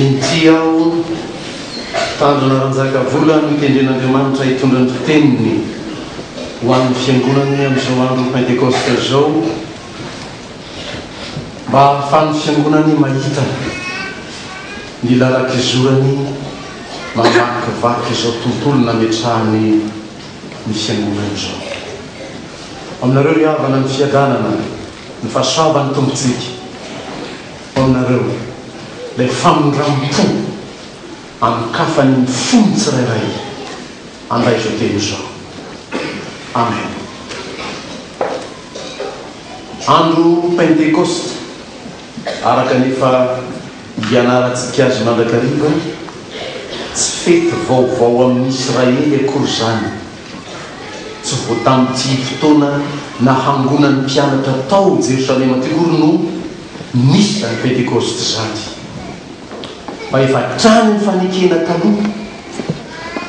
Inty aho, Tanjona Ranjakavola notendren'Andriamanitra hitondra ny Teniny ho an'ny Fiangonany amin'izao andron'ny Pentekosta izao, mba hahafahan'ny Fiangonany mahita ny lalan-kizorany mamakivaky izao tontolo nametrahany ny Fiangonany izao. Aminareo ry havana ny fiadanana, ny fahasoavan'ny Tompontsika. Ho aminareo, ilay famindram-po anokafany ny fon'ny tsirairay handray izao teny izao. Amen. Andro Pentekosta, araka ny efa ianarantsika azy mandrakariva, tsy fety vaovao amin'ny Israely akory izany. Tsy vao tamin'ity fotoana nahangonan'ny mpianatra tao Jerosalema ity akory no nisy izany Pentekosta izany, fa efa hatrany amin'ny fanekena taloha,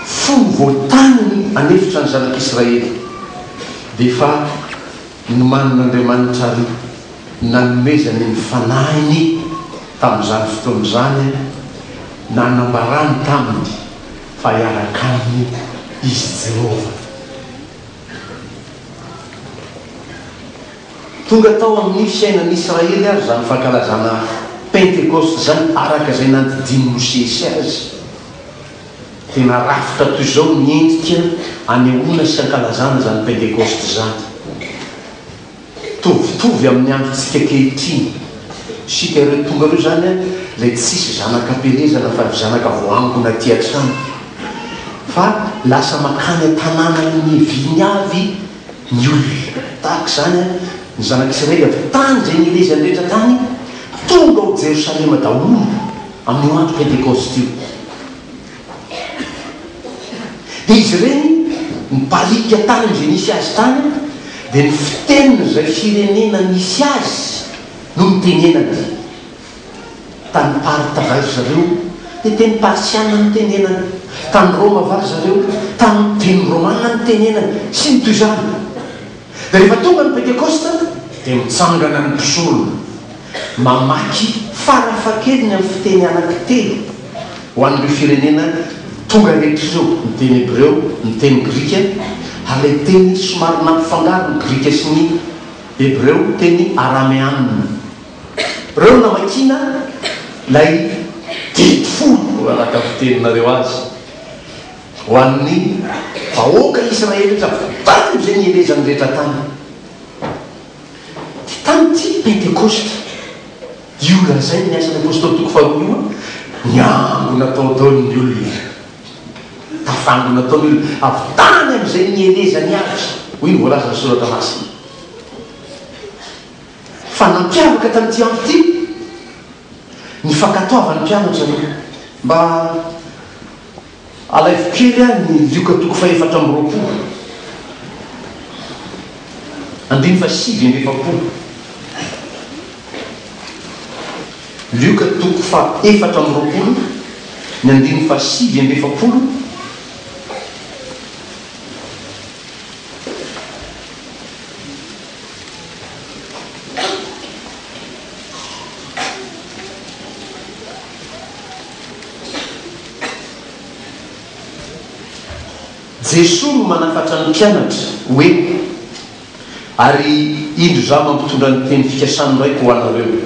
fony vao tany an'efitra ny zanak'Israely, dia efa nomanin'Andriamanitra ary nanomezany ny Fanahiny tamin'izany fotoana izany, nanambarany taminy fa hiaraka aminy Izy Jehovah. Tonga tao amin'ny fiainan'ny Israely ary izany fankalazana Pentekosta izany araka izay nandidian'i Mosesy azy. Tena rafitra toy izao ny endrika anehoana sy ankalazana izany Pentekosta izany. Mitovitovy amin'ny androntsika ankehitriny. Isika ireo tonga ireo izany ilay tsisy zanaka am-pielezana fa ny zanaka voaangona aty an-trano. Fa lasa mankany an-tanàna niaviany avy ny olona. Tahaka izany ny zanak'Israely avy tany izay nielezany rehetra tany, tonga ao Jerosalema daholo amin'io andro Pentekosta io. Dia izy ireny nibaliaka tany amin'izay nisy azy tany, dia ny fitenin'izay firenena nisy azy no nitenenany. Tany Partha va ry zareo, dia teny parsiana no nitenenany. Tany Roma va ry zareo, tany teny romana no nitenenany, sy ny toy izany. Dia rehefa tonga ny Pentekosta, dia mitsangana ny mpisorona, mamaky farafahakeliny amin'ny fiteny anankitelo ho an'ireo firenena tonga rehetra ireo, ny teny hebreo, ny teny grika, ary ilay teny somary nampifangaro ny grika sy ny hebreo, teny arameanina. Ireo no namakiana ilay didy folo, araka ny fiteninareo azy. Ho an'ny vahoaka Israely rehetra avy tany amin'izay nielezany rehetra tany. Ty tany ity Pentekosta io lazain'ny Asan'ny Apostoly toko faharoa io, niangona tao daholo ny olona. Tafangona tao ny olona avy tany amin'izay nielezany avy, hoy ny voalazan'ny Soratra Masina. Fa nampiavaka tamin'ity andro ity ny fankatoavan'ny mpianatra aloha. Mba Alaivo kely ahy ny Lioka toko fahefatra amby roapolo, andininy fahasivy amby efapolo. Lioka toko faha-24, ny andininy fahasivy amby efapolo. Jesoa no manafatra ny mpianatra hoe, Ary indro Izaho mampitondra ny teny fikasan'ny Raiko ho anareo,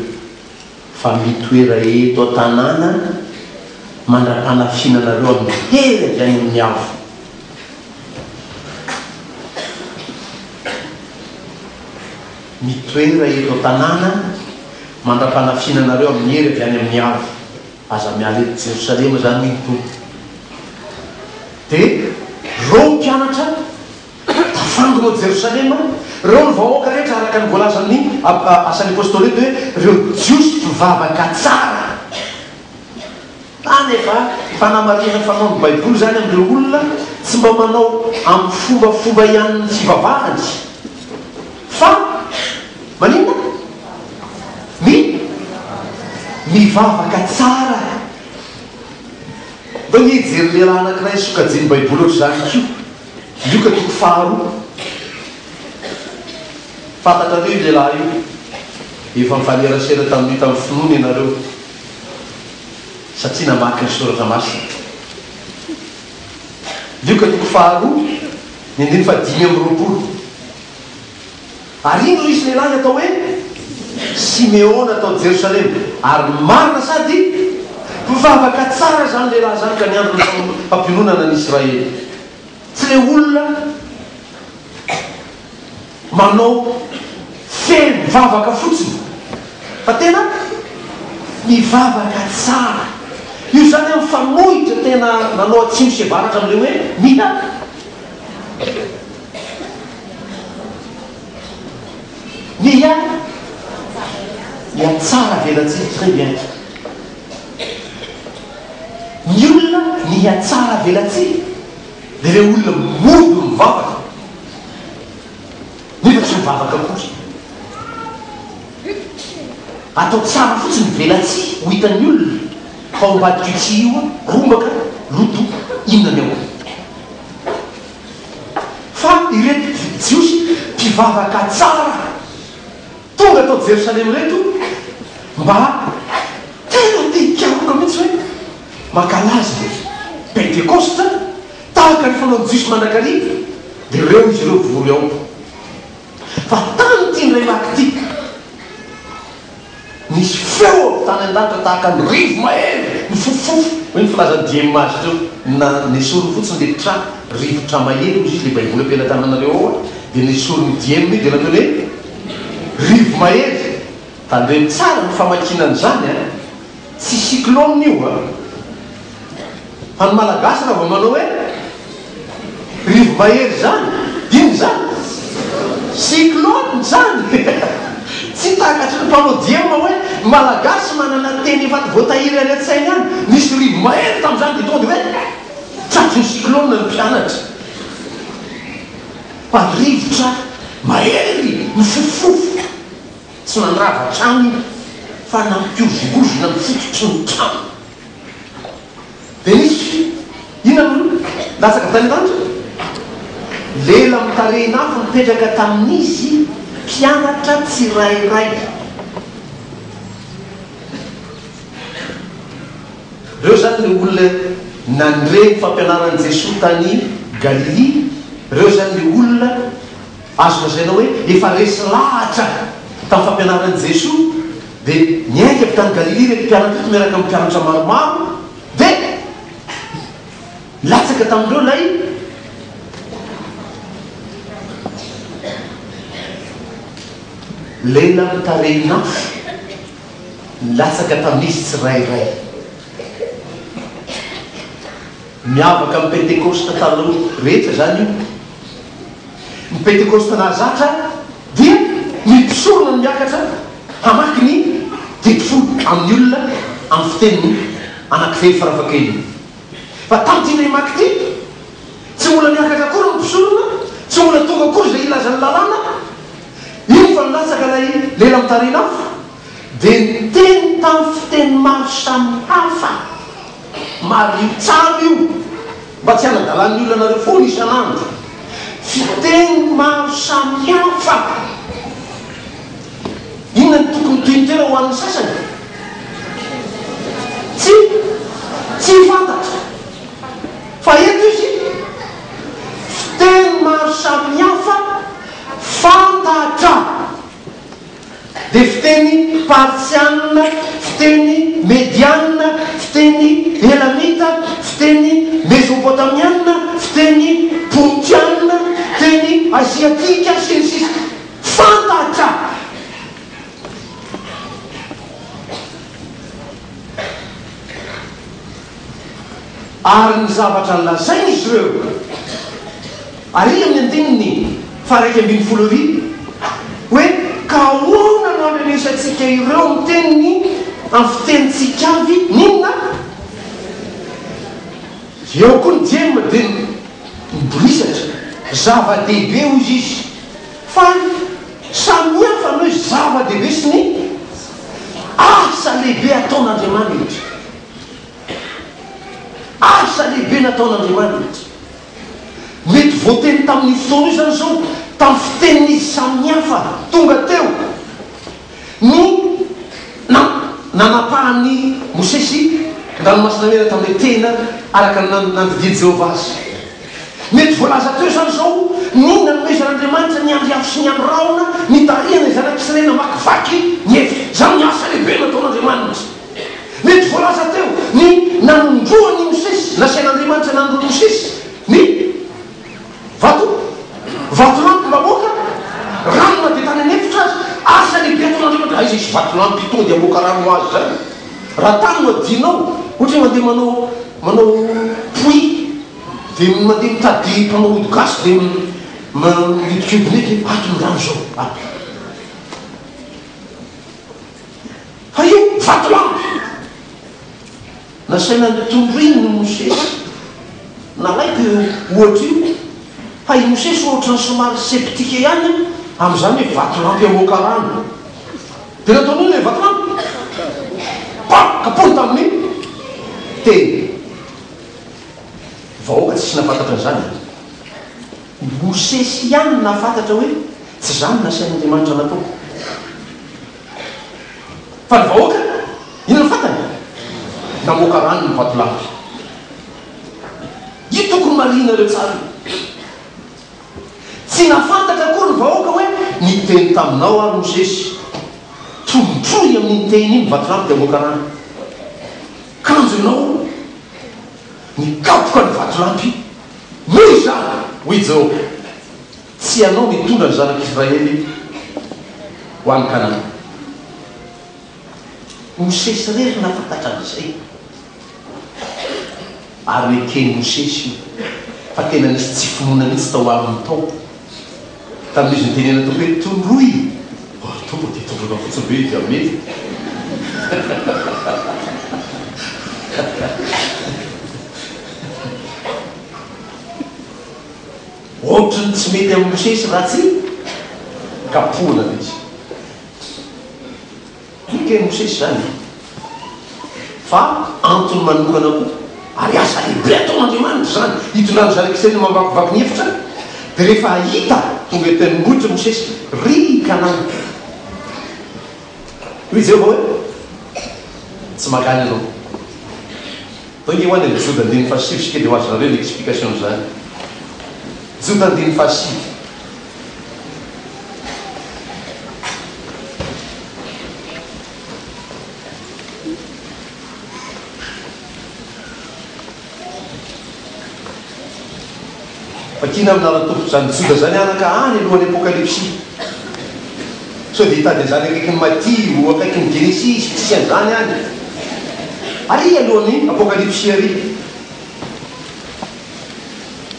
fa mitoera eto an-tanàna mandra-panafiana anareo amin'ny hery avy any amin'ny avo. Mitoera eto an-tanàna mandra-panafiana anareo amin'ny hery avy any amin'ny avo. Aza miala eto Jerosalema izany hoy ny Tompo. Dia ireo mpianatra tafangona ao Jerosalema, ireo ny vahoaka rehetra araka ny voalazan'ny Asan'ny Apostoly eto hoe ireo Jiosy mpivavaka tsara. Anefa, fanamarihana fanaon'ny Baiboly izany amin'ireo olona tsy mba manao amin'ny fombafomba ihany ny fivavahany, fa maninona? Mi? Mivavaka tsara. Ndao anie hijery lehilahy anankiray sokajian'ny Baiboly ohatr'izany koa. Lioka toko faharoa. Fantatrareo io lehilahy io. Efa nifanerasera tamin'io tamin'ny finoana ianareo. Satria namaky ny Soratra Masina. Lioka toko faharoa, ny andininy faha-25. Ary indro nisy lehilahy atao hoe Simeona tao Jerosalema, ary marina sady mpivavaka tsara izany lehilahy izany ka niandry ny fampiononana ny Israely. Tsy ilay olona manao feno vavaka fotsiny fa tena mivavaka tsara. Io izany an mifanohitra tena nanao atsimo sy avaratra amin'ilay hoe miha miha mihatsara velatsihy. Très bien. Ny olona mihatsara velatsihy dia ilay olona mody mivavaka nefa tsy mivavaka akory. Atao tsara fotsiny velatsihy ho hitan'ny olona fa ao ambadik'io tsihy io rombaka, loto, inona ny ao. Fa ireto Jiosy mpivavaka tsara tonga tao Jerosalema ireto mba tena te hikaroka mihitsy hoe mankalaza ny Pentekosta tahaka ny fanaon'ny Jiosy mandrakariva, dia ireo izy ireo vory ao. Fa tamin'ity indray maka ity, nisy feo avy tany an-danitra tahaka ny rivo-mahery nifofofofo, hoy ny filazan'i Diem azy teo, na nesoriny fotsiny ilay tra, rivotra mahery hozy izy, ilay baiboly am-pelatananareo ao an, dia nesorin'i Diem io dia nataony hoe rivo-mahery. Tandremo tsara ny famakiana an'izany an! Tsy cyclone io an! Fa ny Malagasy raha vao manao hoe rivo-mahery izany, inona izany? Cyclone izany! Tsy takatry ny mpanao diem hoe ny Malagasy manana teny efa voatahiry any an-tsainy any, nisy rivo-mahery tamin'izany dia tonga dia hoe tratry ny cyclone ny mpianatra. Fa rivotra mahery mifofofofo. Tsy nandrava trano io fa nampihozongozona ny fototry ny trano. Dia nisy inona no latsaka avy tany an-danitra? Lela mitarehin'afo nipetraka tamin'izy mpianatra tsirairay. Ireo izany ilay olona nandre ny fampianaran'i Jesoa tany Galilia, ireo izany ilay olona Azo lazaina hoe efa resy lahatra tamin'ny fampianaran'i Jesoa, dia niainga avy tany Galilia ireto mpianatra ireto miaraka amin'ny mpianatra maromaro, dia nilatsaka tamin'ireo ilay lela mitarehin'afo nilatsaka tamin'izy tsirairay. Miavaka amin'ny Pentekosta taloha rehetra izany io. Ny Pentekosta nahazatra dia ny mpisorona no miakatra hamaky ny Didy Folo amin'ny olona amin'ny fiteniny anakivelo farafahakeliny. Fa tamin'ity indray maka ity, tsy mbola niakatra akory ny mpisorona, tsy mbola tonga akory izay hilaza ny lalàna, iny fa nilatsaka ilay lela mitarehin'afo, dia niteny tamin'ny fiteny maro samihafa. Mariho tsara io mba tsy hanadalan'ny olona anareo foana isan'andro. Fiteny maro samihafa. Inona no tokony toy ny tena ho an'ny sasany? Tsy tsy fantatra. Fa eto izy, fiteny maro samihafa fantatra. Dia fiteny Partsiana, fiteny Mediana, fiteny Elamita, fiteny Mesopotamiana, fiteny Pontiana, teny Aziatika, sy ny sisa Fantatra! Ary ny zavatra nolazain'izy ireo, ary amin'ny andininy faha-11 ery, hoe, Ka ahoana no andrenesantsika ireo miteny ny amin'ny fitenintsika avy? N'inona? Eo koa ny diem dia mibolisatra. Zava-dehibe hozy izy. Fa samy hafa ny hoe zava-dehibe sy ny asa lehibe ataon'Andriamanitra. Asa lehibe nataon'Andriamanitra. Mety voateny tamin'io fotoana io izany izao, tamin'ny fitenin'izy samihafa tonga teo, ny nanapahan'i Mosesy. Ny Ranomasina Mena tamin'ilay tena araka ny nandidian'i Jehovah azy. Mety voalaza teo izany izao ny nanomezan'Andriamanitra ny andry afo sy ny andry rahona nitarihana ny zanak'Israely namakivaky ny efitra. Izany ny asa lehibe nataon'Andriamanitra. Mety voalaza teo ny nanondroan'i Mosesy, nasain'Andriamanitra nanondro Mosesy ny vato, vatolampy mamoaka rano na dia tany an'efitra aza. Asa lehibe ataon'Andriamanitra. Aiza hisy vatolampy tonga dia hamoaka rano ho azy izany? Raha tany no adinao, ohatra hoe mandeha manao manao puits dia mandeha mitady mpanao ody gasy dia mihodinkodina eo dia ato ny rano izao, ato. Fa io vatolampy nasaina notondroiny i Mosesy. Nalaiko io ohatra io fa i Mosesy ohatran'ny somary sceptique ihany amin'izany hoe vatolampy hamoaka rano. Dia nataony inona ilay vatolampy? Pam! Kapohiny tamin'ny tehiny. Vahoaka tsisy nahafantatra an'izany. Mosesy ihany no nahafantatra hoe tsy izany no nasain'Andriamanitra nataoko. Fa ny vahoaka, inona no fantany? Namoaka rano ny vatolampy. Io tokony marihinareo tsara io. Tsy nahafantatra akory ny vahoaka hoe, Niteny taminao aho, Mosesy, tondroy amin'iny tehina iny ny vatolampy dia hamoaka rano. Kanjo ianao nikapoka ny vatolampy. Noho izany, hoy Jehovah, tsy ianao nitondra ny zanak'Israely ho any Kanana. Mosesy irery no nahafantatra an'izay. Ary neken'i Mosesy io, fa tena nisy tsy finoana mihitsy tao aminy tao. Tamin'izy nitenenan'ny Tompo hoe, Tondroy! Oh, Tompo, dia tondroina fotsiny ve izy amin'ny Ohatry ny tsy mety amin'i Mosesy raha tsy kapohina ilay izy. Eken'i Mosesy izany e! Fa antony manokana koa, ary asa lehibe ataon'Andriamanitra izany, hitondrany zanak'Israely mamakivaky ny efitra, dia rehefa hita tonga eo tendrombohitra Mosesy, ry Kanana! Hoy Jehovah hoe, Tsy mankany ianao. Atao ange ho any amin'ny Joda andininy fahasivy isika dia ho azonareo ny explication an'izany. Joda andininy fahasivy. Vakina amin'ny anaran'ny Tompo izany Joda izany anaka any alohan'ny Apokalypsy. Sao dia hitady an'izany akaikin'i Matio, akaikin'ny Genesisy, tsisy an'izany any. Ary alohan'ny Apokalypsy ary.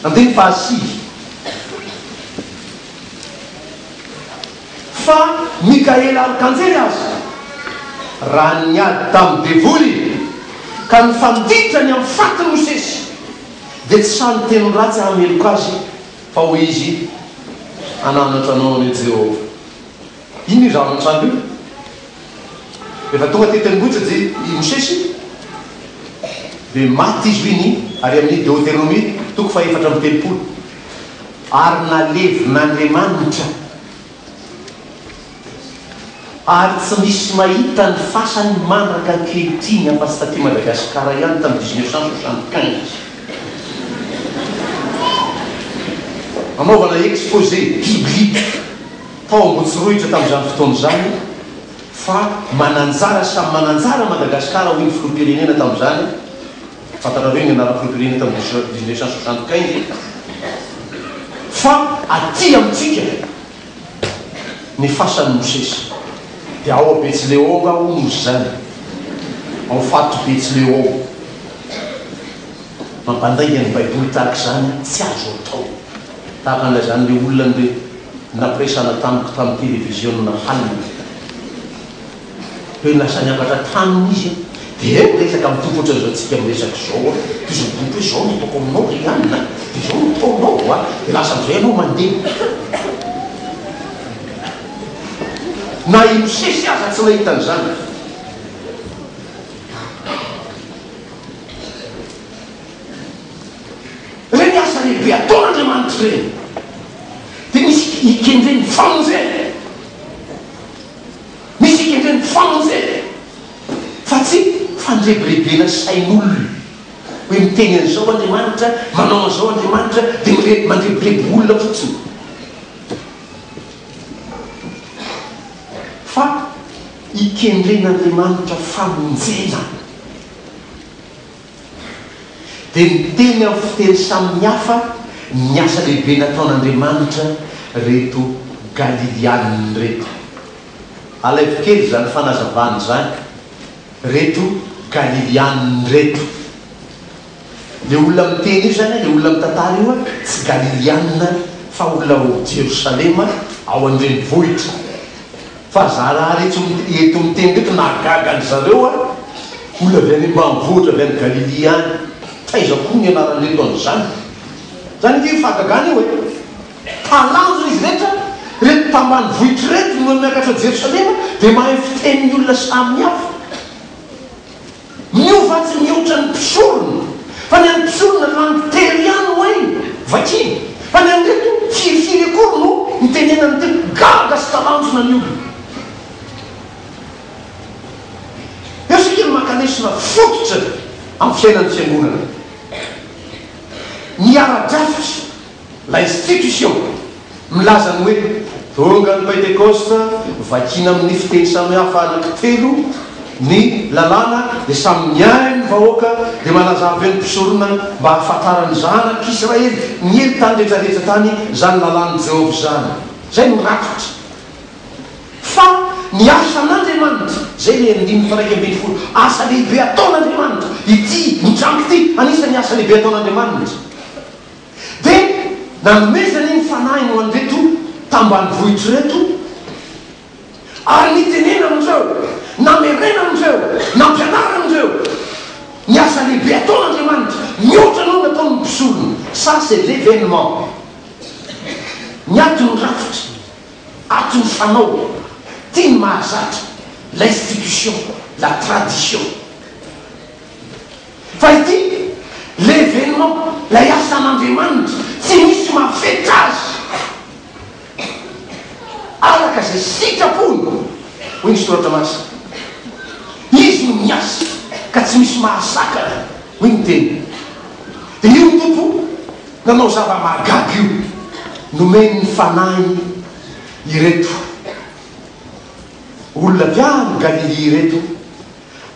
Andininy fahasivy. Fa Mikaela arkanjely aza, raha niady tamin'ny devoly ka nifanditra ny amin'ny fatin'i Mosesy, dia tsy sahy niteny ratsy hahameloka azy, fa hoy izy, Hananatra anao anie Jehovah. Inona io zava-nitranga io? Rehefa tonga tety tendrombohitra Je, i Mosesy, dia maty izy, hoy ny ary amin'ny Deoteronomia toko fahefatra amby 30. Ary nalevin'Andriamanitra, ary tsy misy mahita ny fasany mandraka ankehitriny afa-tsy taty Madagasikara ihany tamin'ny 1975. Nanaovana exposé biblique tao Ambohitsirohitra tamin'izany fotoana izany fa mananjara samy mananjara Madagasikara hoy ny filoham-pirenena tamin'izany. Fantatrareo ny anaran'ny filoham-pirenena tamin'ny 1975 fa aty amintsika ny fasan'i Mosesy dia ao Betsileo ao angaha hono izy izany, ao faritr'i Betsileo ao. Mampandainga ny baiboly tahaka izany tsy azo atao. Tahaka ny nilazan'ilay olona nire nampiresahana tamiko tamin'ny televiziona halina. Hoe lasa niakatra tany izy an, dia eo miresaka amin'ny Tompo ohatran'izao tsika miresaka izao an, dia izy ny Tompo hoe izao no ataoko aminao ry anona an, dia izao no ataonao an, dia lasa amin'izay ianao mandeha. Na i Mosesy aza tsy nahita an'izany. Ireny asa lehibe ataon'Andriamanitra ireny dia misy ikendreny famonjena. Misy ikendreny famonjena fa tsy fandresena. handrebirebena sain'olona hoe miteny an'izao Andriamanitra, manao an'izao Andriamanitra, dia mire, mandrebireby olona fotsiny. Fa ikendren'Andriamanitra famonjena. Dia niteny amin'ny fiteny samihafa ny asa lehibe nataon'Andriamanitra ireto Galilianina ireto. Alaivo kely izany fanazavana izany, ireto Galilianina ireto. Ilay olona miteny io izany, ilay olona mitantara io tsy Galilianina fa olona ao Jerosalema, ao an-drenivohitra. Fa za raha reto eto miteny reto nahagaga an zareo a! Olona avy any ambanivohitra avy any Galilia any, taiza koa no nianaran'ireto an'izany? Zany ange io fahagagana io e! Talanjona izy rehetra, reto tambanivohitra ireto no miakatra Jerosalema dia mahay fitenin'ny olona samihafa. Miova tsy mihoatra ny mpisorona, fa ny an'ny mpisorona langue telo ihany no hainy vakiana, fa ny an'ireto firifiry akory no nitenenany teo, gaga sy talanjona ny olona. Eo isika no maka lesona fototra amin'ny fiainan'ny fiangonana. Ny ara-drafitra. L'institution, milaza ny hoe tonga ny Pentekosta, vakiana amin'ny fiteny samihafa anankitelo ny lalàna, dia samy mihaino ny vahoaka, dia manazava eo ny mpisorona mba hahafantaran'ny zanak'Israely niely tany rehetrarehetra tany izany lalàn'i Jehovah izany. Izay no rafitra. Fa ny asan'Andriamanitra, izay ilay andininy faha 11, asa lehibe ataon'Andriamanitra, ity mitranga ity, anisan'ny asa lehibe ataon'Andriamanitra. Dia nanomezany ny Fanahiny ho an'ireto tambanivohitra ireto, ary nitenenany ireo, namerenany ireo, nampianarany ireo ny asa lehibe ataon'Andriamanitra, mihoatra noho ny nataon'ny mpisorona. Ça c'est l'événement. Ny ato ny rafitra, ato ny fanao, ity ny mahazatra, l'institution, la tradition. Fa ity, l'événement, ilay asan'Andriamanitra, tsy misy mahafetra azy, araka izay sitrapony, hoy ny Soratra Masina. Izy no miasa, ka tsy misy mahasakana, hoy ny Teniny. Dia io ny Tompo nanao zava-mahagaga io, nomeny ny Fanahiny ireto olona avy any Galilia ireto,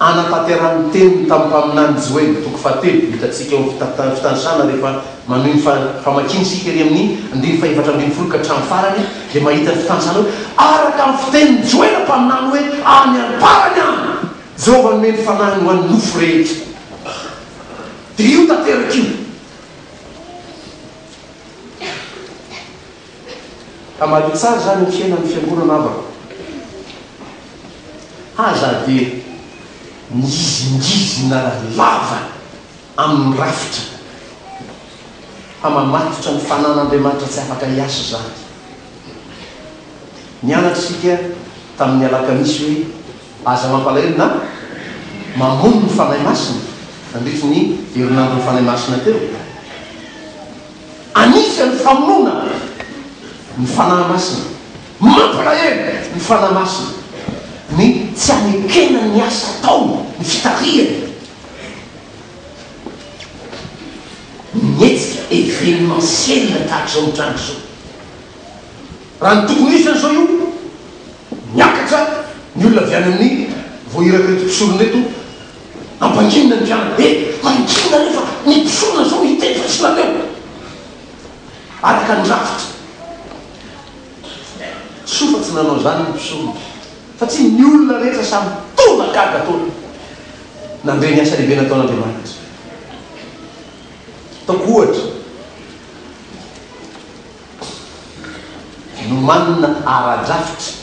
Anatanterahany ny teniny tamin'ny mpaminany Joela, toko fahatelo, hitantsika ao amin'ny fitanisana rehefa manohy ny famakiana isika ery amin'ny andininy fahefatra ambinifolo ka hatramin'ny farany dia mahita ny fitanisana hoe, Araka ny fitenin'i Joela mpaminany hoe, Any am-parany any, Jehovah hanome ny fanahiny ho an'ny nofo rehetra. Dia io tanteraka io. Hamario tsara izany ny fiainan'ny fiangonana havako. Aza dia mihizingizina lava amin'ny rafitra fa mamatotra ny fanan'Andriamanitra tsy afaka hiasa izany. Nianatra isika tamin'ny alakamisy hoe aza mampalahelo na mamono ny Fanahy Masina nandritry ny herinandron'ny Fanahy Masina teo. Anisan'ny famonoana ny Fanahy Masina, mampalahelo ny Fanahy Masina, ny tsy anekena ny asa ataony, ny fitarihany, ny hetsika événementiel tahaka izao mitranga izao. Raha ny tokony ho izy izao io, niakatra ny olona avy any amin'ny voahirak'ireto mpisorona ireto, Ampanginina ny mpianany. Eh! Mangina re fa ny mpisorona zao hiteny fa tsy nareo. Araka ny rafitra. Soa fa tsy nanao izany ny mpisorona. Fa tsy ny olona rehetra samy tonga gaga toa nandre ny asa lehibe nataon'Andriamanitra. Ataoko ohatra. Nomanina ara-drafitra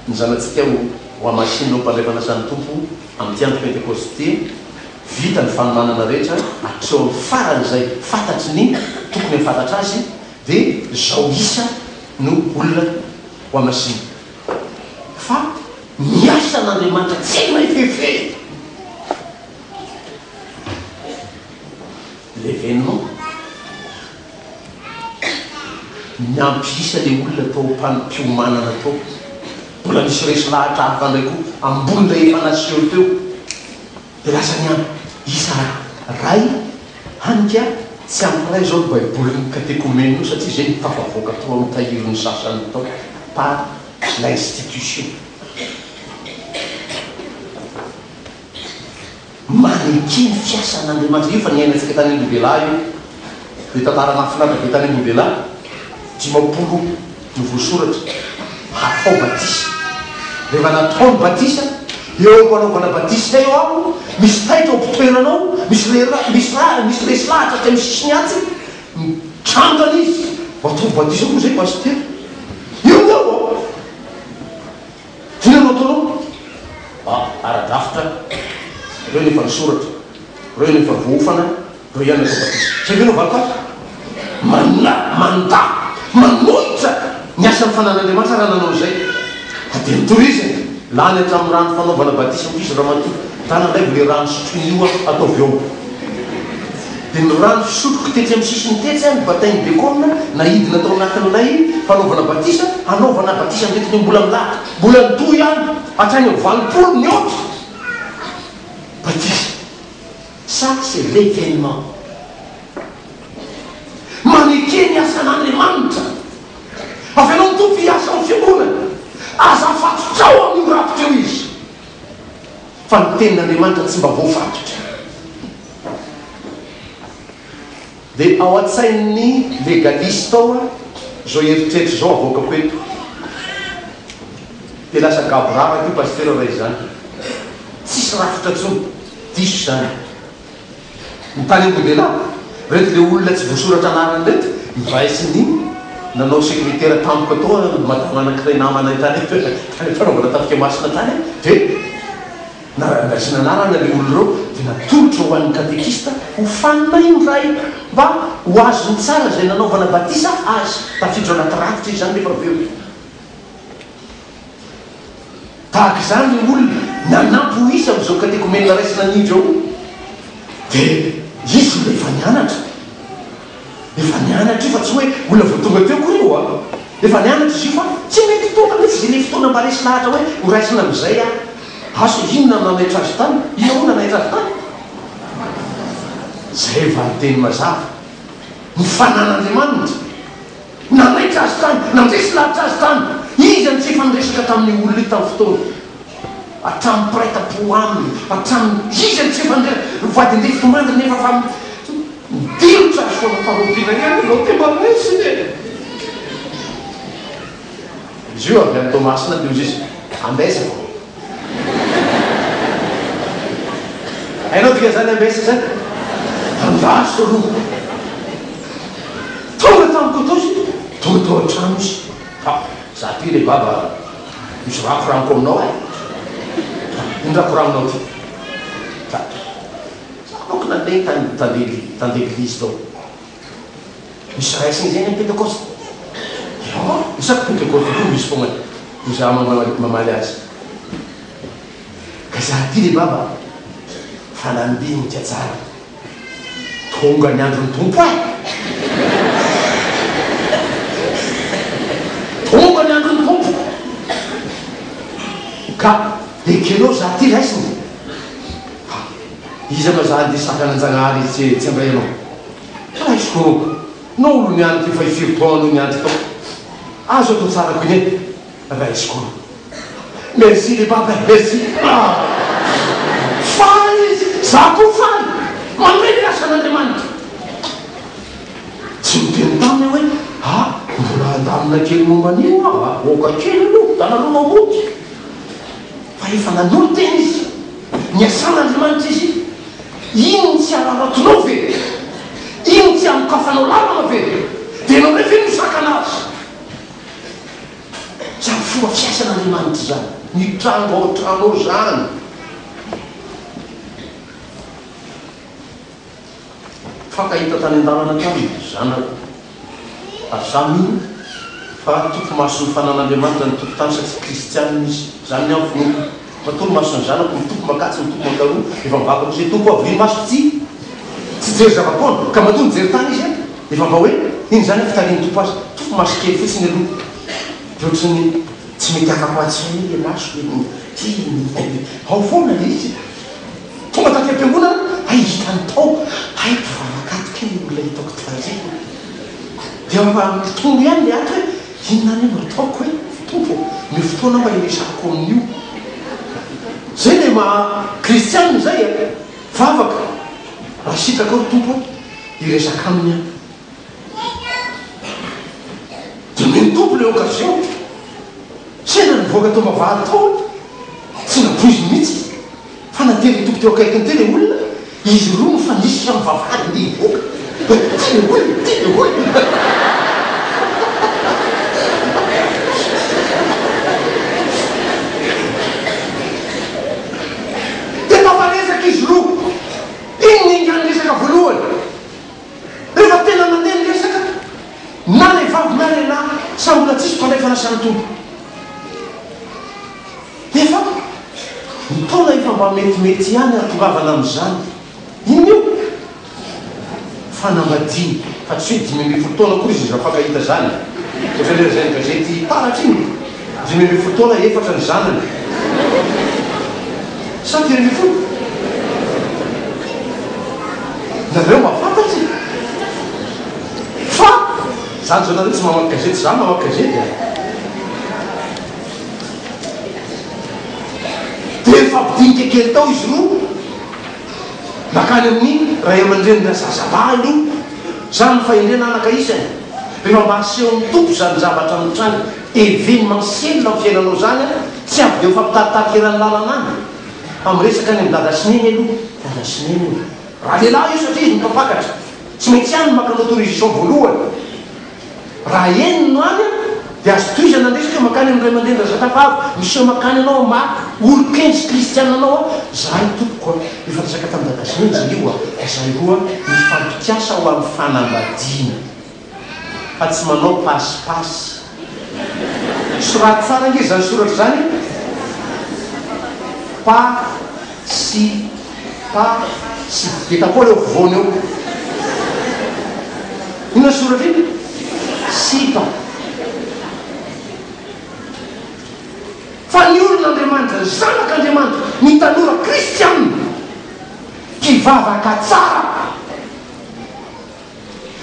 ny zanatsika ho hohamasinina ho mpandray fanasan'ny Tompo amin'ity andro Pentekosty ity. Vita ny fanomanana rehetra hatreo amin'ny farany izay fantatry ny tokony hahafantatra azy dia izao isa no olona hohamasinina. Fa ny asan'Andriamanitra tsy hay fefena. L'événement. Niampy isa le olona tao am-piomanana tao. Mbola nisy resy lahatra hafa indray koa ambony ilay efa naseho teo. Dia lasa niampy isa ray hany ka tsy ampy ray izao ny baibolin'ny katekomena io satria izay no tafavoaka tao amin'ny tahirin'ny sasany tao par l'institution. Maneke ny fiasan'Andriamanitra. Io efa niainantsika tany Ambodelahy io. Ilay tantara mahafinaritra be tany Ambodelahy. 50 no voasoratra. Hatao batisa. Rehefa natao ny batisa, eo am-panaovana batisa eo aho, misy taitra ao am-pitoerana ao, misy lehilahy, misy raha, misy resy lahatra aty amin'ny sisiny atsy, mitrangana izy. Ataovy batisa koa izay pasitera. Eo no eo aho. Inona no ataonao? Ah, ara-drafitra, ireo no efa nisoratra, ireo no efa voaofana, ireo ihany no atao batisa. Zay ve no valiko azy? Mana, mandà, manohitra ny asan'ny fanan'Andriamanitra raha nanao izay. Fa dia notohiziny, lany hatramin'ny rano fanaovana batisa hoy izy, Ramatoa, ndana alaivo ilay rano sotroina io aho, ataovy ao. Dia ny rano fisotroko tetsy amin'ny sisiny tetsy aho nobatain'ny dekôna naidina tao anatin'ilay fanaovana batisa, hanaovana batisa an'ireto ny mbola milahatra, mbola nitohy ihany hatrany amin'ny 80 mihoatra batisa. Ça c'est l'événement. Maneke ny asan'Andriamanitra. Avelao ny Tompo hiasa ao amin'ny fiangonana. Aza afatotrao amin'io rafitra io izy. Fa ny tenin'Andriamanitra tsy mba voafatotra. Dia ao an-tsain'ny legaliste ao izao eritreritra izao avoakako eto. Dia lasa gaboraraka io pasitera raha izany. Tsisy rafitra intsony. Diso izany. Ny tany Ambodelahy, ireto ilay olona tsy voasoratra anarana ireto, noraisiny nanao sekretera tampoka tao madama anankiray namanay tany tany am-panaovana tafika masina tany dia naraisina anarana ilay olona ireo dia natolotra ho an'ny katekista hofanina indray mba ho azony tsara izay nanaovana batisa azy. Tafiditra ao anaty rafitra izy izany rehefa avy eo. Tahaka izany ny olona nanampy ho isa amin'izao katekomenina raisina anio izao dia izy olona efa nianatra. Efa nianatra io fa tsy hoe olona vao tonga teo akory io an! Efa nianatra izy io fa tsy mety tonga mihitsy izay ilay fotoana mba resy lahatra hoe ho raisina amin'izay aho. Asa inona no nanaitra azy tany? Inona moa no nanaitra azy tany? Izay valinteny mazava. Ny fanan'Andriamanitra. Nanaitra azy tany, nandresy lahatra azy tany. Iza no tsy efa niresaka tamin'io olona io tamin'ny fotoana? Hatramin'ny mpiray tampo aminy, hatramin'ny. Iza no tsy efa niresaka? Ny vadin-defitomandry nefa fa midilotra azy foana fa rahoviana ihany ianao dia mba raisiny e! Izy io avy any Toamasina dia hozy izy, Ambesa vao. Hainao dikan'izany ambesa izany? Andraso aloha. Tonga tamiko tao izy, tonga tao an-trano izy. Ha, za ty re baba misy rakoraniko aminao e. Ino rakoranonao ty? Za, za manko nandeha tany tan-deglizy tao. Misy raisina izay ny amin'ny Pentekosta? Ya, isaky Pentekosta koa misy foana e. Hoy za mamaly azy. Ka za ty re baba fa nandinika tsara. Tonga ny andron'ny Tompo e! Tonga ny andron'ny Tompo! Ka ekenao za ty raisina. Ha, iza ma za andeha sakana an-Jagnahary tsy tsy handray anao? Raisiko anao. Nao olo niandry ty fa firy taona no niandry tao. Azo atao tsara koa anie. Raisiko anao. Merci le papa e, merci ah! Faly izy, za koa faly, mandray ny asan'Andriamanitra. Tsy niteny taminy aho hoe ah, mbola handamina kely momba an'io aho ah, oka kely aloha, dana aloha maody. Fa efa nanolo-tena izy, niasan'Andriamanitra izy, iny tsy araraotinao ve? Iny tsy anokafanao lalana ve? Dia ianao indray ve no hisakana azy? Izany fomba fiasan'Andriamanitra izany. Mitranga ao an-trano ao izany. Mifankahita tany an-dalana tany ny zanako. Ary izaho mino fa topi-mason'ny fanan'Andriamanitra ny tompon-tany satria kristianina izy. Izany ny ahy ny finoako. Matoa ny mason'ny zanako mitopy mankatsy, mitopy mankaroa, efa mivavaka izy hoe Tompo o avrio ny masoko tsy tsy hijery zava-poana. Ka matoa nijery tany izy efa mba hoe iny izany fitarihin'ny Tompo azy. Topy maso kely fotsiny aloha dia ohatry ny tsy mety afaka ao an-tsaina eo ilay maso hoe iny ao foana ilay izy. Tonga tany. Hay hitany tao, hay mpivavaka ato kay ny olona hitako tary. Dia mba mitombo ihany le ato hoe inona anie no ataoko e Tompo ô, omeo fotoana aho mba hiresahako amin'io. Zay le maha kristianina zay e, vavaka, raha sitrakao ry Tompo ô, hiresaka aminy aho. Dia omen'ny Tompo le occasion. Sendra nivoaka tao am-bavahady tao aho, tsy nampoiziny mihitsy fa naterin'ny Tompo teo akaikiny teo ilay olona, izy roa mifanisika amin'ny vavahady andeha hivoaka. Hoe ity ilay olona, ity ilay olona. Dia tafaresaka izy roa. Iny ny niaingan'ny resaka voalohany. Rehefa tena nandeha ny resaka, na ilay vavy na ilay lahy, samy mbola tsisy mpandray fanasan'ny Tompo. Nefa ny taona efa mba metimety ihany hahatongavana amin'izany. Inona io? Fanambadiana. Fa tsy hoe 15 taona akory izy mifankahita izany. Ohatran'ilay lazain'ny gazety Taratra iny. 15 taona, efatra ny zanany. Sa 13? Nareo mahafantatra e! Fa, zany zao nareo tsy mamaky gazety, za mamaky gazety a! Dia nifampidinika kely tao izy roa, nankany amin'ny ray aman-drenin-drazazalahy aloha, zany ny fahendrena anaka isany, rehefa mba asehon'ny Tompo izany zavatra mitranga événementiel amin'ny fiainanao izany an, tsy avy dia mifampitaritarika eran'ny lalana any, fa miresaka any amin'i dada sy neny aloha, dada sy neny o! Raha lehilahy io satria izy no mpampakatra, tsy maintsy any no maka ny autorisation voalohany. Raha eny no any dia azo tohizana ny resaka hoe mankany amin'ny ray aman-dreny razakavavy, miseho mankany anao amin'ny maha olon-kendry sy kristiana anao aho, zahay tompoko a, efa niresaka tamin'i dada sy neny izy io a, zahay roa mifampikasa ho amin'ny fanambadiana fa tsy manao pasipasy. Soraty tsara ange izany soratra izany e! Pa sy pa sy Getapol eo afovoany eo. Inona soratra iny? Sipa. Fa ny olon'Andriamanitra, ny zanak'Andriamanitra, ny tanora kristianina, mpivavaka tsara.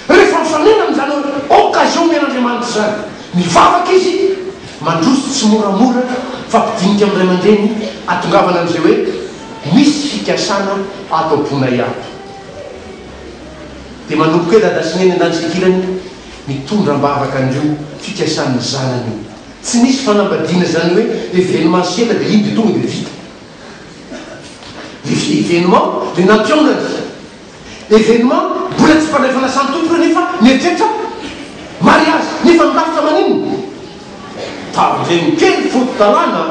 Rehefa mifanena amin'izany occasion omen'Andriamanitra izany, mivavaka izy, mandroso tsimoramora, mifampidinika amin'ny ray aman-dreny, atongavana amin'izay hoe misy fikasana ato am-ponay ato. Dia manomboka eo Dada sy Neny an-danitra ankilany, mitondra am-bavaka an'ireo fikasan'ny zanany io. Tsy nisy fanambadiana izany hoe événementiel dia iny dia tonga dia vita. Le événement le nampiongana. Événement mbola tsy mpandray fanasan'ny Tompo ireo nefa mieritreritra mariage nefa ny rafitra maninona? Tandremo kely foto-dalàna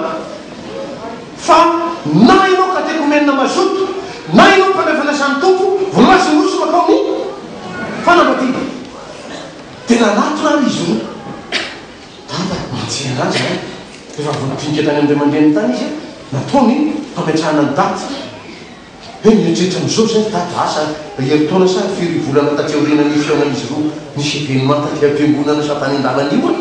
fa na ianao katekomenina mazoto na ianao mpandray fanasan'ny Tompo vao lasa miroso makao ny fanambadiana. Dia nanatona ary izy roa. Dada, mijery azy aho. Rehefa avy nidinika tany amin'ny ray aman-dreniny tany izy, nataony fametrahana ny daty. Hoe mieritreritra amin'izao izay ry dada, asa herintaona sa firy volana taty aorianan'io fihaonan'izy roa nisy événement taty am-piangonana sa tany an-dalana io an!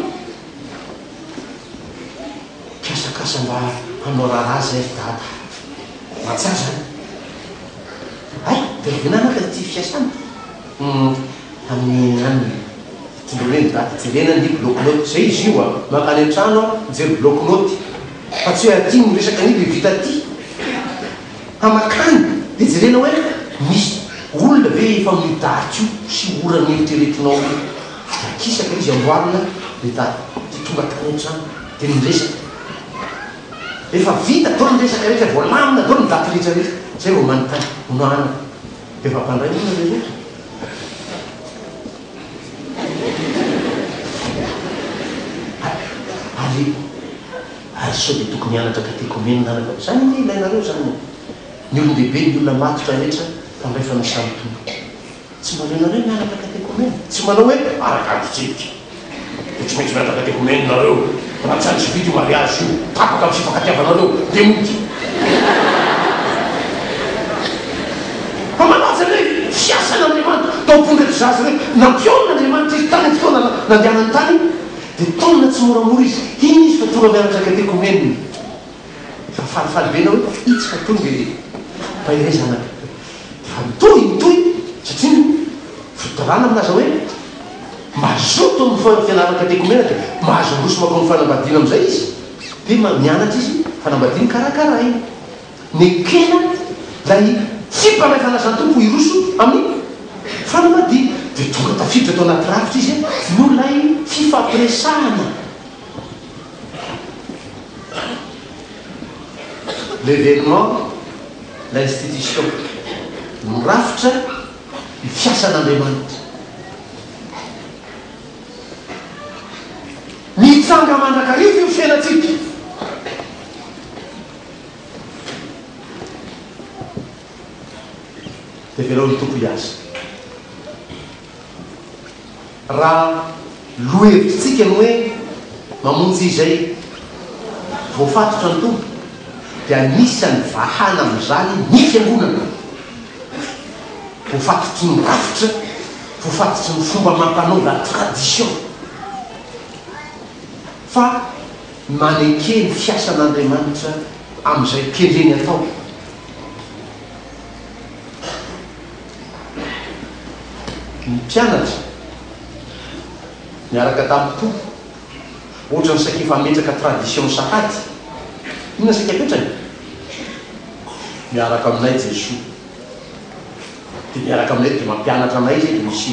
Mikasakasa mba hanao raharaha izay ry dada. Mahatsiaro izany. Hay, dia rahoviana anaka ity fiasana? Hum, amin'ny anona. Tondroy hoe ny daty jerena ny bloc-notes. Izay izy io an! Mankany an-trano aho mijery bloc-notes. Fa tsy hoe aty no miresaka an'io dia vita aty. Fa makany dia jerena hoe misy olona ve efa amin'io daty io sy ora noeritreretinao io. Dia akisaka izy amboarina ilay daty. Dia tonga tany an-trano dia miresaka. Efa vita daholo ny resaka rehetra, voalamina daholo ny daty rehetra rehetra. Izay vao manontany, hono anaka, efa mpandray moa nareo rehetra? Ary ary sao dia tokony hianatra katekomenina anaka? Izany anie ilainareo izany e! Ny olon-dehibe, ny olona matotra rehetra mpandray fanasan'ny Tompo. Tsy mba aleonareo mianatra katekomena? Tsy manao hoe araka ny fitsipika dia tsy maintsy mianatra katekomena nareo, raha tsy any tsy vita io mariazy io, tapaka amin'ny fifankatiavanareo, dia mody. Fa manaja ny hoe fiasan'Andriamanitra tao am-pon'ireto zaza ireto. Nampionona Andriamanitra izy tany amin'ny fotoana nandehanany tany, dia taonina tsimoramora izy. Iny izy fa tonga mianatra katekomenina. Efa falifaly be ianao hoe itsy fa tonga e! Mahereza anaka. Rehefa mitohy mitohy satria ny fitondrana milaza hoe mazoto amin'ny fianarana katekomena dia mahazo miroso mankao amin'ny fanambadiana amin'izay izy dia mianatra izy fanambadiana karakaraina. Nekena ilay tsy mpandray fanasan'ny Tompo hiroso amin'ny fanambadiana. Dia tonga tafiditra tao anaty rafitra izy noho ilay fifampiresahana. L'événement, l'institution, ny rafitra, ny fiasan'Andriamanitra. Mitsanga mandrakariva io fiainantsika. Dia avelao ny Tompo hiasa. Raha lohevitsika ny hoe mamonjy izay voafatotra ny Tompo dia anisan'ny vahana amin'izany ny Fiangonana. Voafatotry ny rafitra, voafatotry ny fomba amam-panao, la tradition. Fa maneke ny fiasan'Andriamanitra amin'izay kendreny atao. Ny mpianatra niaraka tamin'ny Tompo, ohatran'ny saika efa hametraka tradition sahady. Inona saika apetrany? Miaraka aminay Jesoa. Dia miaraka aminay dia mampianatra anay izy dia misy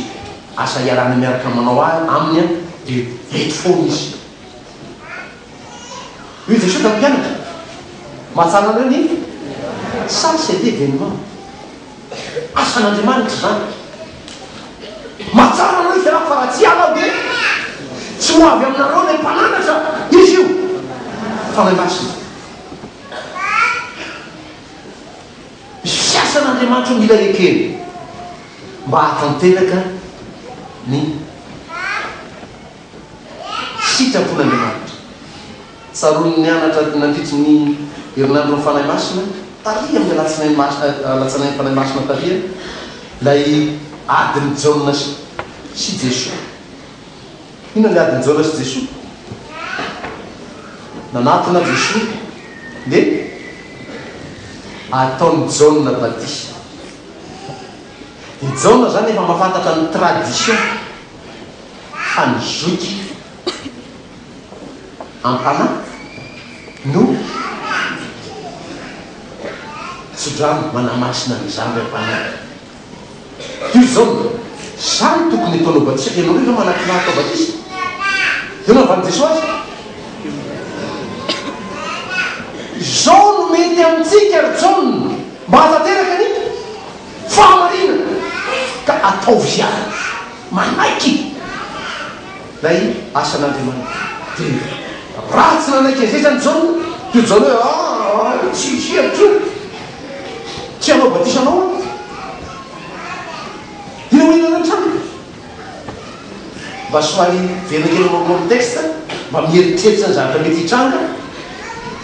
asa iarahana miaraka manao aminy dia eto foana izy. Hoy Jesoa tamin'ny mpianatra, Mahatsara anareo ny Ça c'est l'événement. Asan'Andriamanitra izany. Mahatsara anareo ny fialako fa raha tsy hiala aho dia tsy ho avy aminareo ilay mpananatra. Izy io. Fanahy Masina. Misy fiasan'Andriamanitra mila ekena mba hahatanteraka ny Sitrapon'Andriamanitra. Tsaroan'ny nianatra nandritry ny herinandron'ny Fanahy Masina, tary amin'ny alatsinainy masina, alatsinain'ny Fanahy Masina tary, ilay adin'i Jaona sy Jesoa. Inona ilay adin'i Jaona sy Jesoa? Nanatona Jesoa dia ataon'i Jaona batisa. Dia Jaona izany efa mahafantatra ny tradition. Fa ny zoky am-panahy no tso-drano manamasina ny zandry am-panahy. Toy izao no, Za no tokony hataonao batisa, ianareo ve manatona hatao batisa? Eo no navalin'i Jesoa azy. Izao no mety amintsika ry Jaona, mba hahatanteraka ny fahamarinana, ka ataovy ihany. Manaiky ilay asan'Andriamanitra. Dia raha tsy nanaiky an'izay izany Jaona, dia Jaona hoe, Ah, tsy hevitro io. Tsy hanao batisa anao aho. Inona moa inona nitranga? Mba somary miverina kely amin'ny contexte, mba mieritreritra ny zavatra mety hitranga.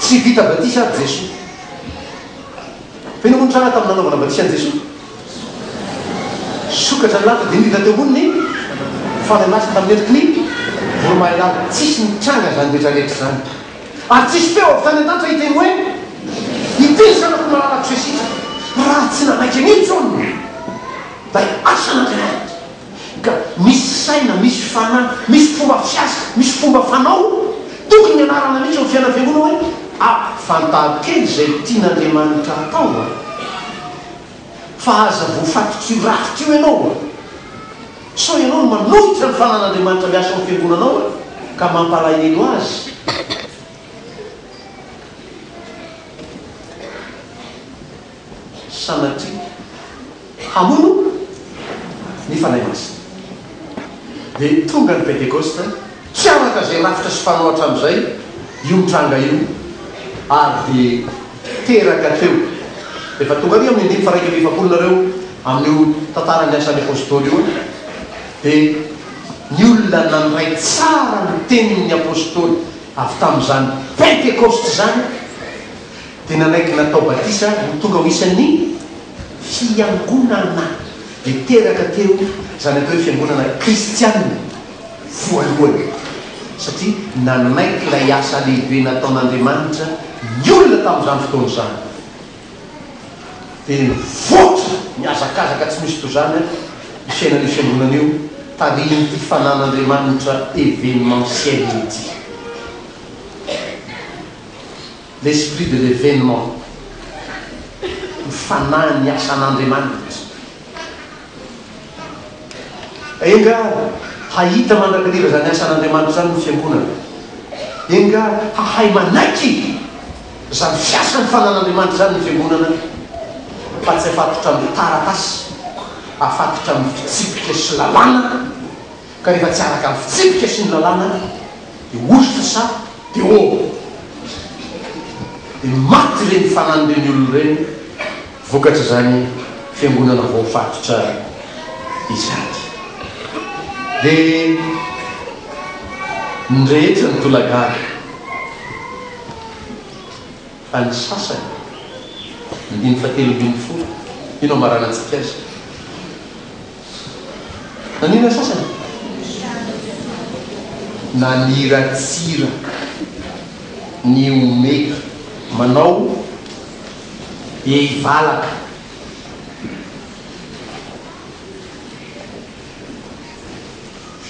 Tsy vita batisa ary Jesoa. Fa inona moa nitranga tamin'ny nanaovana batisa an'i Jesoa? Nisokatra ny lanitra dia nidina teo amboniny ny Fanahy Masina tamin'ny endriky ny voromahailala. Tsisy nitranga izany rehetra rehetra izany. Ary tsisy feo avy tany an-danitra hiteny hoe, Ity ny Zanako malalako izay sitrako. Raha tsy nanaiky an'io Jaona, ilay asan'Andriamanitra. Ka misy saina, misy fanahy, misy fomba fiasa, misy fomba fanao tokony hianarana mihitsy eo amin'ny fiainan'ny fiangonana hoe, ah, fantaro kely izay tian'Andriamanitra atao a! Fa aza voafatotr'io rafitra io ianao a! Sao ianao no manohitra ny fanan'Andriamanitra miasa ao amin'ny fiangonanao a, ka mampalahelo azy. Sanatria hamono ny Fanahy Masina. Dia tonga ny Pentekosta, tsy araka izay rafitra sy fanao hatramin'izay io mitranga io, ary dia teraka teo. Rehefa tonga ary amin'ny andininy faha-41 nareo amin'io tantaran'ny Asan'ny Apostoly io, dia ny olona nandray tsara ny tenin'ny Apostoly avy tamin'izany Pentekosta izany dia nanaiky natao batisa ho tonga ho isan'ny fiangonana. Dia teraka teo izany atao hoe fiangonana kristiana voalohany, satria nanaiky ilay asa lehibe nataon'Andriamanitra ny olona tamin'izany fotoana izany. Dia nivoatra nihazakazaka tsy misy toy izany io fiainan'io fiangonana io tarihin'ity fanan'Andriamanitra événementiel ity. L'esprit de l'événement, ny fanahin'ny asan'Andriamanitra. Enga hahita mandrakariva izany asan'Andriamanitra izany ny Fiangonana. Enga hahay manaiky izany fiasan'ny fanan'Andriamanitra izany ny Fiangonana fa tsy afatotra amin'ny taratasy, afatotra amin'ny fitsipika sy lalàna, ka rehefa tsy araka ny fitsipika sy ny lalàna dia ositra sa dia ô! Dia maty ireny fanan'ireny olona ireny. Vokatr'izany fiangonana voafatotra izany dia ny rehetra nitolagaga fa ny sasany, andininy fahatelo ambin'ny folo, io no amaranantsika azy. Naninona ny sasany? Naniratsira nihomehy manao Hehy valaka.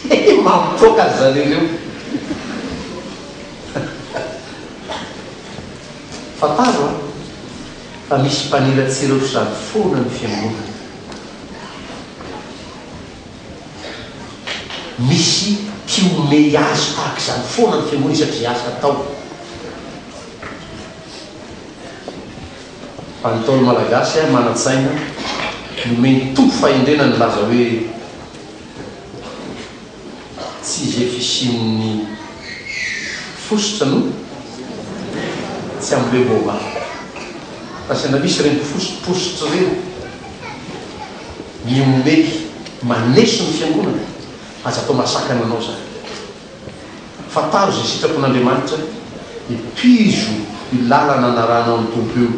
Hehy mampitroka ry zareo ireo. Fantaro an, fa misy mpaniratsira ohatr'izany foana ny fiangonana. Misy mpihomehy azy tahaka izany foana ny fiangonana isaky izay asa atao. Fa ny Ntaolo Malagasy manan-tsaina, nomen'ny Tompo fahendrena nilaza hoe, Tsy izay fisian'ny fositra no tsy ambolem-baovao. Fa sendra misy ireny fosipositra ireny, mihomehy, maneso ny fiangonana, aza atao mahasakana anao izany. Fantaro izay sitrapon'Andriamanitra, dia tohizo io lalana narahanao ny Tompo io,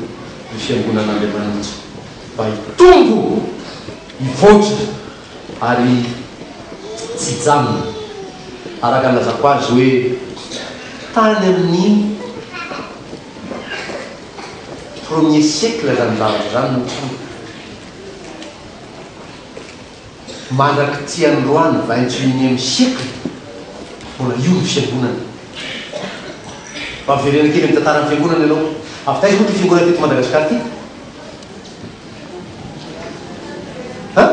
ry Fiangonan'Andriamanitra, mba hitombo, hivoatra ary tsy hijanona. Araka ny nilazako azy hoe tany amin'ny premier siècle izany zavatra izany no nitranga. Mandrak'ity androany vingt et unième siècle mbola io ny fiangonana. Mba miverena kely amin'ny tantaran'ny fiangonana ianao. Avy taiza moa ity fiangonana teto Madagascar ity? Hein?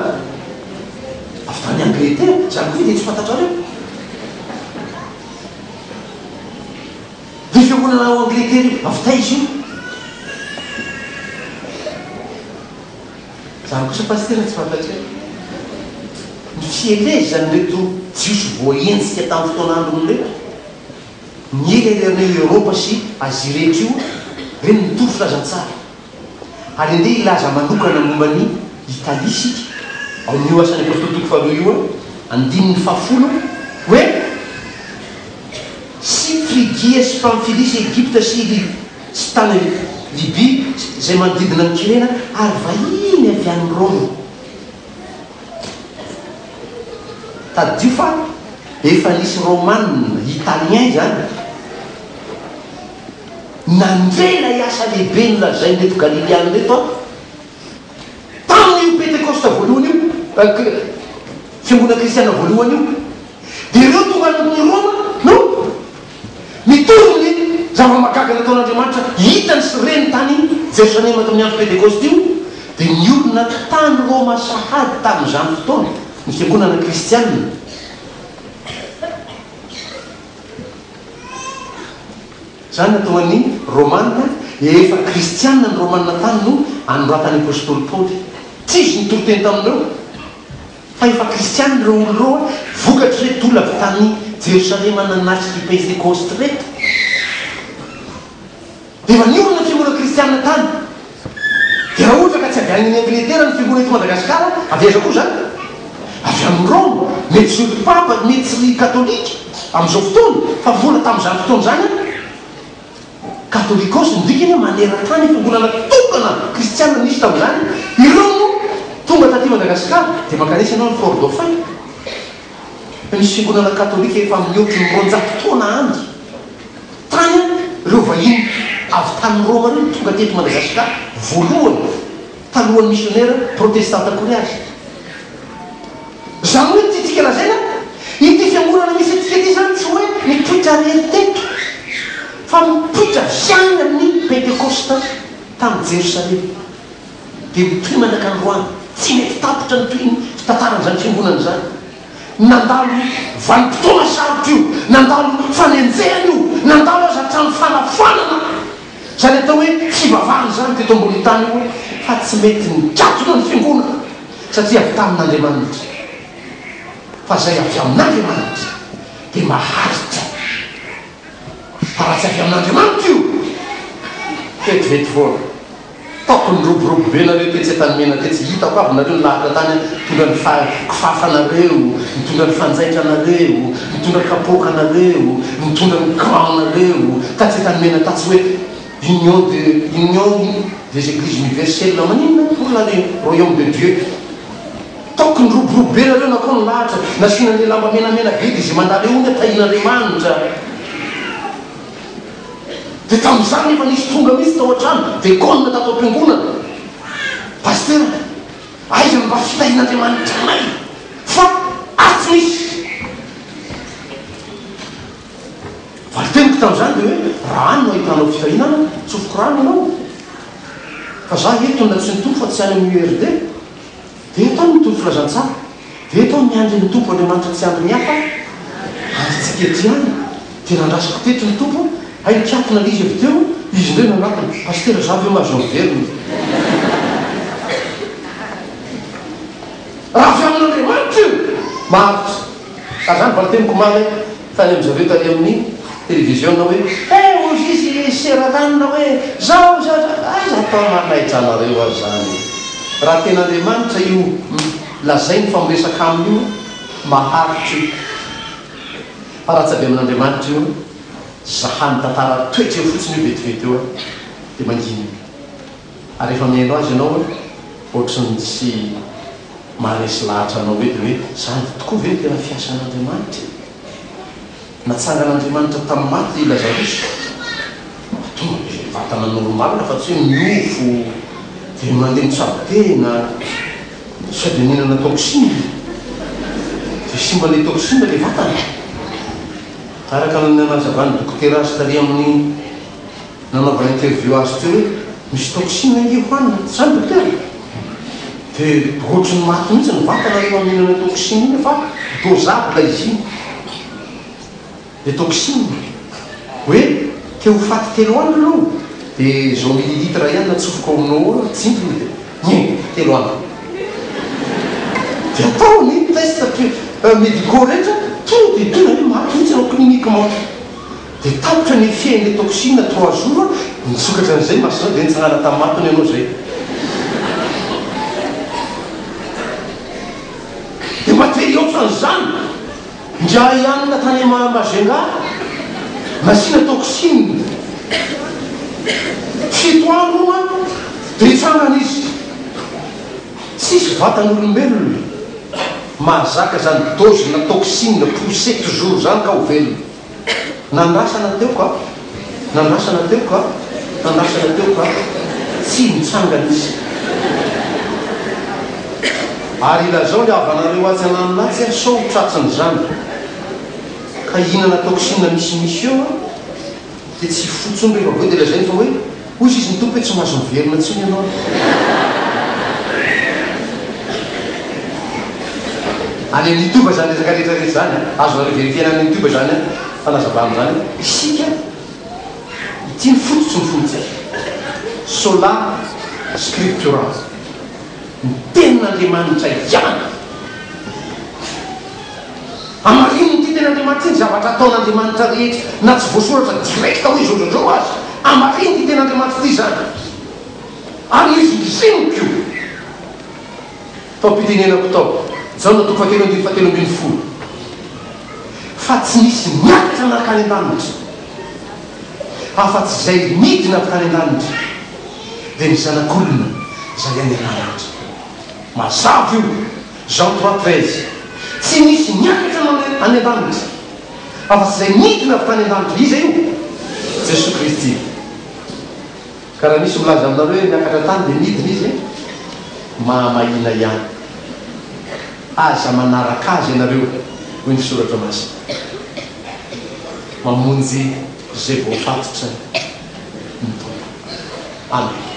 Avy tany Angleterre? Izany koa ve dia tsy fantatrareo? Io fiangonana ao Angleterre io, avy taiza io? Zany kosa Pasitera tsy fantatray. Ny fielezan'ireto Jiosy voahenjika tamin'ny fotoan'androny ireto, niely eran'io Eoropa sy Azia rehetra io, ireny nitory filazantsara. Ary andeha hilaza manokana momba an'i Italia isika, ao amin'io Asan'ny Apostoly toko faharoa io, andininy fahafolo, hoe, Sy Frygia sy Pamfylia sy Egypta sy sy tany Libia izay manodidina an'i Kyrena, ary vahiny avy any Roma. Tadidio fa efa nisy Romana, Italien izany, nandre ilay asa lehibe nolazain'ireto Galiliana ireto an, tamin'io Pentekosta voalohany io, fiangonana kristiana voalohany io. Dia ireo tonga any Roma no Mitovy ny zava-mahagaga nataon'Andriamanitra hitany sy reny tany Jerosalema tamin'ny andro Pentekosta io, dia niorina tany Roma sahady tamin'izany fotoana ny fiangonana kristianina. Izany natao an'ny Romana, efa kristianina ny Romana tany no anoratan'ny apostoly Paoly. Tsy izy nitory teny tamin'ireo. Fa efa kristiana ireo olona ireo a, vokatr'ireto olona avy tany Jerosalema nanatrika io Pentekosta ireto. Dia efa niorina ny fiangonana kristiana tany. Dia raha ohatra ka tsy avy any Angletera ny fiangonana eto Madagasikara, avy aiza koa izany? Avy any Roma, mety tsy ry Papa, mety tsy ry Katolika amin'izao fotoana, fa mbola tamin'izany fotoana izany an, Katolikos ny dikany maneran-tany fiangonana tokana kristiana nisy tamin'izany, ireo no tonga taty Madagascar dia mankanesa ianao any Fort Dauphin fa misy fiangonana katolika efa mihoatry ny 200 taona any, tany ireo vahiny avy tany Roma ireo no tonga teto Madagascar voalohany. talohan'ny misionera protestanta akory aza. Izany hoe ny tiantsika lazaina, ity fiangonana misy antsika ity izany tsy hoe nipoitra irery teto, fa nipoitra avy any amin'ny Pentekosta tany Jerosalema. Dia mitohy mandraka androany. Tsy mety tapitra ny tohin'ny fitantaran'izany fiangonana izany. Nandalo vanim-potoana sarotra io, nandalo fanenjehana io, nandalo aza hatramin'ny fanafoanana izany atao hoe fivavahana izany teto ambonin'ny tany io fa tsy mety nikatona ny fiangonana satria avy tamin'Andriamanitra. Fa izay avy amin'Andriamanitra dia maharitra. Fa raha tsy avy amin'Andriamanitra io, vetivety foana. Taoko niroborobo be nareo tetsy Antanimena tetsy, hitako avy nareo nilahatra tany nitondra ny kifafanareo, nitondra ny fanjaitranareo, nitondra kapoakanareo, nitondra ny gants nareo, tatsy Antanimena tatsy hoe union de union des eglises universelles maninona pour la le royaume de Dieu. Taoko niroborobo be nareo nakao nilahatra, nasiana an'le lamba menamena be dia izay mandalo eo hono tahian'Andriamanitra. Dia tamin'izany efa nisy tonga mihitsy tao an-trano, dekona tato am-piangonana. Pasitera, aiza no mba fitahian'Andriamanitra anay fa atsy misy. Valin-teniko tamin'izany dia hoe, raha any no ahitanao fitahiana, tsofiko rano ianao. Fa za eto no nantsoin'ny Tompo fa tsy any amin'ny URD. Dia eto aho mitory filazantsara. Dia eto aho miandry ny Tompo Andriamanitra tsy andry ny hafa andrintsika eto ihany. Dia nandrasako teto ny Tompo, hay nikatona ilay izy avy teo, izy indray nanatona, Pasitera za ve mahazo miverina? Raha avy amin'Andriamanitra io, maharitra. Ary izany valin-teniko omaly tany amin-dry zareo tany amin'ny televiziona hoe, Eh, hozy izy seralanina hoe, zao, zao, zao. Aiza atao manaitra anareo aho izany e. Raha tena Andriamanitra io lazainy fa miresaka aminy io, maharitra io. Fa raha tsy avy amin'Andriamanitra io, zahany tantara toetra eo fotsiny io vetivety eo dia mangina io. Ary rehefa mihaino azy ianao, ohatry ny tsy maharesy lahatra anao hoe dia hoe izany tokoa ve no tena fiasan'Andriamanitra e? Natsangan'Andriamanitra tamin'ny maty i Lazarosy. Fa tonga dia ilay vatana normal fa tsy hoe miofo dia mandeha mitsabo tena sao dia nihinana toxine dia simba ilay toxine ilay vatana. Araka ny nanazavan'ny dokotera azy tary amin'ny nanaovana interview azy teo hoe misy toxine ange hohanina, tsy izany dokotera? Dia ohatry ny maty mihitsy ny vatana rehefa mihinana toxine iny fa dosable izy iny. Le toxine hoe te ho faty telo andro ianao dia izao millilitre ihany natsofoka ao aminao ao tsindrona dia hum telo andro. Dia atao ny test médicaux rehetra tonga dia tena hoe maty mihitsy ianao cliniquement. Dia tapitra ny effet an'ilay toxine trois jours, nisokatra an'izay masonao dia nitsangana tamin'ny matony ianao izay. Dia mba te hihoatra an'izany ingahy anona tany Majunga, nasiana toxine fito andro hono dia hitsangana izy. Tsisy vatan'olombelona mahazaka izany dose-na toxine pour sept jours izany ka ho velona. Nandrasana teo ka, nandrasana teo ka, nandrasana teo ka, tsy nitsangana izy. Ary ilazao ny havanareo atsy ananona atsy aho sao ho tratran'izany ka hihinana toxine misimisy eo aho dia tsy hifoha intsony rehefa avy eo dia lazainy fa hoe hoy izy ny Tompo hoe tsy mahazo miverina intsony ianao. Any amin'ny youtube izany resaka rehetra rehetra izany an! Azonareo verifier-na any amin'ny youtube izany an! Fanazavana izany an! Isika ity ny fototry ny finoantsika. Sola scriptura. Ny tenin'Andriamanitra ihany. Hamarinin'ity tenin'Andriamanitra ity ny zavatra ataon'Andriamanitra rehetra na tsy voasoratra direct hoe izao izao izao aza. Hamarinin'ity tenin'Andriamanitra ity izany. Ary nohizingiziniko io. Tao am-pitenenako tao, Jaona toko fahatelo andininy fahatelo ambin'ny folo, fa tsy nisy niakatra nankany an-danitra, afa-tsy izay nidina avy tany an-danitra, dia ny Zanak'olona izay any an-danitra. Mazava io, Jean 3,13. Tsy nisy niakatra any an-danitra, afa-tsy izay nidina avy tany an-danitra. Iza io? Jesoa Kristy. Ka raha misy milaza aminareo hoe niakatra tany dia nidina izy e! Mahamahina ihany. Aza manaraka azy ianareo, hoy ny Soratra Masina. Mamonjy izay voafatotra ny Tompo. Amen.